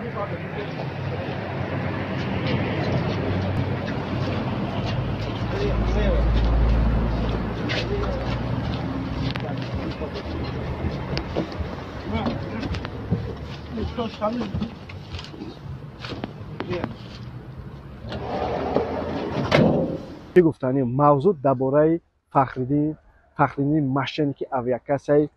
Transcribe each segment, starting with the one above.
Чӣ гуфтанӣ? Мавзӯъ дар бораи Фахриддин, Фахриддини мошенники авиакассаи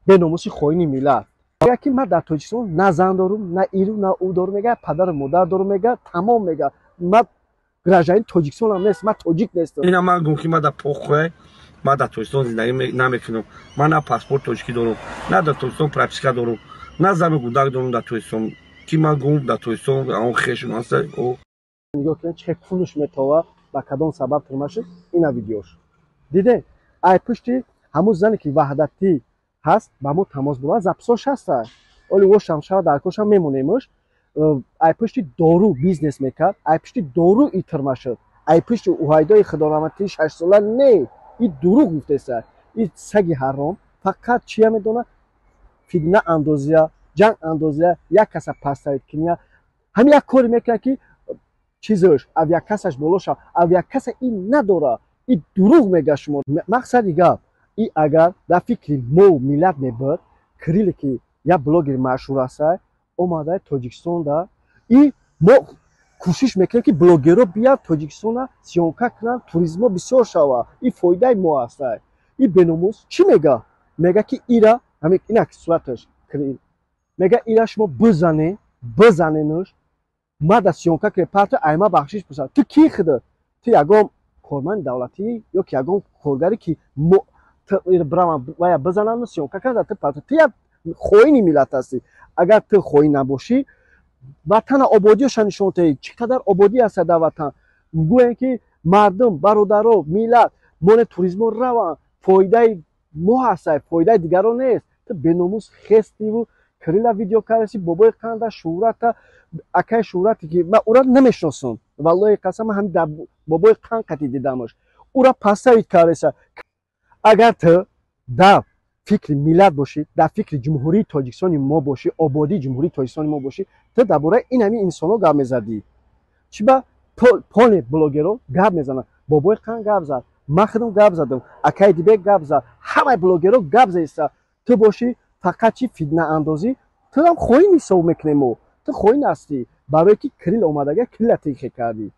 беномуси хоини миллат. Мега ки ман дар Тоҷикистон на зан дорум, на иру, на ӯ дорум, мега, падару модар дорум, мега, тамом, мега. Ман гражданин Тоҷикистонам нест, ман тоҷик нестам. Ина ман гум ки ман дар похуй, ман дар Тоҷикистон зиндагӣ намекунам. Ман на паспорт тоҷикӣ дорум, на дар Тоҷикистон прописка дорум, на зану гудак дорум дар Тоҷикистон. Ки ман гум дар Тоҷикистон он хешум аст. Нигоҳ кунед, чӣ хел кунуш метова, ба кадом сабаб тирма шуд, ина видеош. Диде, ай пушти ҳамун зане ки Ваҳдатӣ ҳаст, ба мо тамос бурад, записош ҳаста. Оли ошам шава дар кошам мемонемш. Ай пушти дору бизнес мекард, ай пушти дору и тирма шуд. Ай пушти уҳайдои худораматии шашсола не, и дурӯғ гуфтеса. И саги ҳаром фақат чия медонад? Фитна андозия, ҷанг андозия, як каса паставид киния. Ҳамин як коре мекунад ки чизаш авиакассаш боло шав. Авиакасса ин надора, и дурӯғ мега шумо. Мақсади гап и агар дар фикри мо миллат мебуд, Кирилле ки як блогери машҳур аста, омада Тоҷикистонда, и мо кӯшиш мекунем ки блогерро бият Тоҷикистона съёмка кунанд, туризмо бисёр шава, и фоидаи мо аста. И беномус чӣ мега? Мега ки ира ҳамин инак сураташ Кирилл мега, ира шумо бизане, бизаненуш, ма да съёмка кунем, парто айма бахшиш пурсад. Ту ки худа? Ту ягон корманди давлатӣ ё ки ягон коргаре ки бравам вая бизананд, съёмка кунанд, ту парто? Ту як хоини миллат ҳастӣ. Агар ту хоин набошӣ, ватана ободиёша нишон диҳӣ, чӣ қадар ободӣ аст дар ватан. Гӯем ки мардум, бародаро, миллат моне, туризмо раванд, фоидаи мо ҳаста, фоидаи дигарон нест. Ту беномус хестиву Кирилла видео кардаси, бобои қанда шӯҳрата, акаи шӯҳрате ки ман ӯра намешиносам, валлоҳи қасам, ман ҳамин дар бобои қанд қатӣ дидамаш, ӯра паставид кардеса. Агар ту дар фикри миллат бошӣ, дар фикри Ҷумҳурии Тоҷикистони мо бошӣ, ободии Ҷумҳурии Тоҷикистони мо бошӣ, ту дар бораи ин ҳамин инсонҳо гап мезадӣ. Чӣ ба поле блогерро гап мезананд? Бобои қанд гап зад, ман худам гап задам, акаи Дибек гап зад, ҳамаи блогерро гап заиста. Ту бошӣ, фақат чи фитнаандозӣ. Туам хоин ҳисоб мекунем мо, ту хоин ҳастӣ, барое ки Кирилл омадага, Кирилла тихе кардӣ.